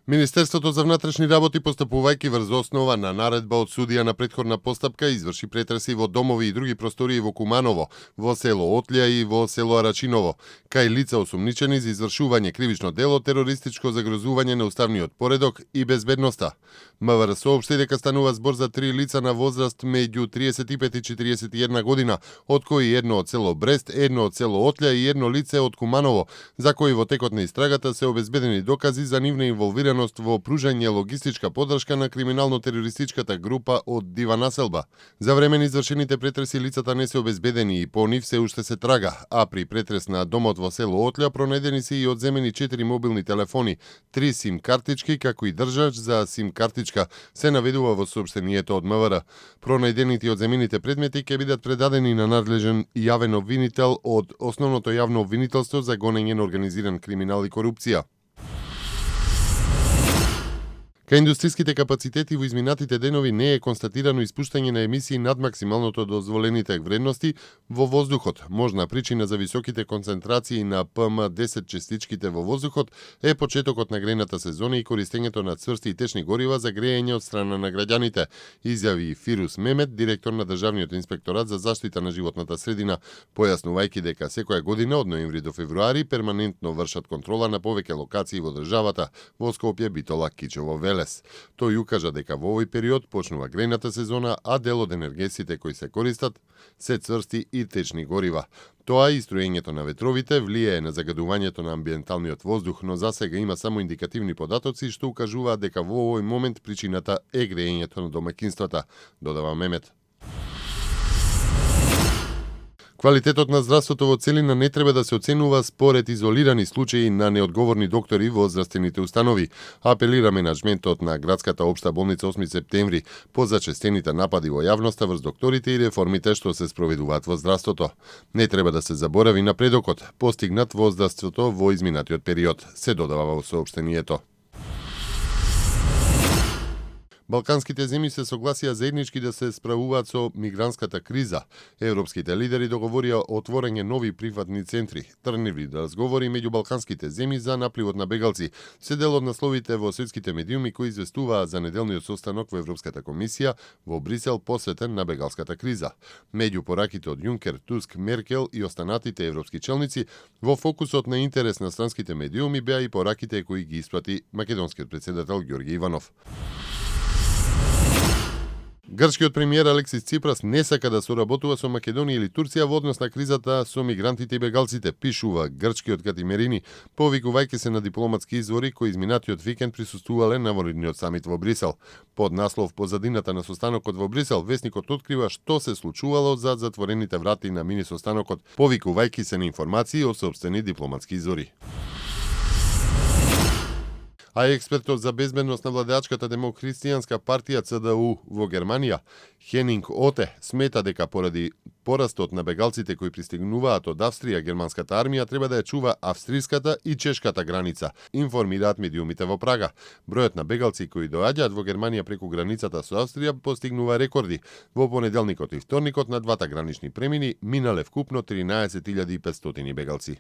Министерството за внатрешни работи, постапувајќи врз основа на наредба од судија на претходна постапка, изврши претреси во домови и други простории во Куманово, во село Отлја и во село Арачиново, кај лица осумничени за извршување кривично дело, терористичко загрозување на уставниот поредок и безбедноста. МВР соопшти дека станува збор за 3 лица на возраст меѓу 35 и 41 година, од кои едно од село Брест, едно од село Отлја и едно лице од Куманово, за кои во текот на истрагата се обезбедени докази за нивна инволвираност во пружање логистичка поддршка на криминално-терористичката група од Дива населба. За време на извршените претреси лицата не се обезбедени и по нив се уште се трага, а при претрес на домот во село Отлја пронајдени се и одземени 4 мобилни телефони, 3 сим картички, како и држач за сим картичка, се наведува во соопштението од МВР. Пронајдените и одземените предмети ќе бидат предадени на надлежен јавен обвинител од Основното јавно обвинителство за гонење на организиран криминал и корупција. Кај индустријските капацитети во изминатите денови не е констатирано испуштање на емисии над максималното дозволените вредности во воздухот. Можна причина за високите концентрации на ПМ10 частичките во воздухот е почетокот на грејната сезона и користењето на цврсти и течни горива за грејење од страна на граѓаните, изјави Фирус Мемет, директор на Државниот инспекторат за заштита на животната средина, појаснувајќи дека секоја година од ноември до февруари перманентно вршат контрола на повеќе локации во државата, во Скопје, Битола, Кичево, Велес. Тој укажа дека во овој период почнува грејната сезона, а дел од енергесите кои се користат се цврсти и течни горива. Тоа и строењето на ветровите влијае на загадувањето на амбиенталниот воздух, но засега има само индикативни податоци што укажуваат дека во овој момент причината е грејењето на домаќинствата, додава Мемет. Квалитетот на здравството во целина не треба да се оценува според изолирани случаи на неодговорни доктори во здравствените установи, апелира менаџментот на Градската општа болница 8 септември по зачестените напади во јавноста врз докторите и реформите што се спроведуваат во здравството. Не треба да се заборави напредокот постигнат во здравството во изминатиот период, се додава во соопштението. Балканските земји се согласија заеднички да се справуваат со мигрантската криза. Европските лидери договорија отворање нови прифатни центри. Трневи разговори меѓу балканските земји за напливот на бегалци се дел од насловите во светските медиуми кои известуваа за неделниот состанок во Европската комисија во Брисел посветен на бегалската криза. Меѓу пораките од Јункер, Туск, Меркел и останатите европски челници, во фокусот на интерес на странските медиуми беа и пораките кои ги испрати македонскиот председател Ѓорѓе Иванов. Грчкиот премиер Алексис Ципрас не сака да соработува со Македонија или Турција во однос на кризата со мигрантите и бегалците, пишува грчкиот Катимерини, повикувајќи се на дипломатски извори кои изминатиот викенд присуствувале на военниот самит во Брисел. Под наслов "Позадината на состанокот во Брисел", весникот открива што се случувало зад затворените врати на мини состанокот, повикувајќи се на информации од сопствени дипломатски извори. А експертот за безбедност на владеачката демокристијанска партија ЦДУ во Германија, Хенинг Оте, смета дека поради порастот на бегалците кои пристигнуваат од Австрија, германската армија треба да ја чува австриската и чешката граница, информираат медиумите во Прага. Бројот на бегалци кои доаѓаат во Германија преку границата со Австрија постигнува рекорди. Во понеделникот и вторникот на двата гранични премини минале вкупно 13.500 бегалци.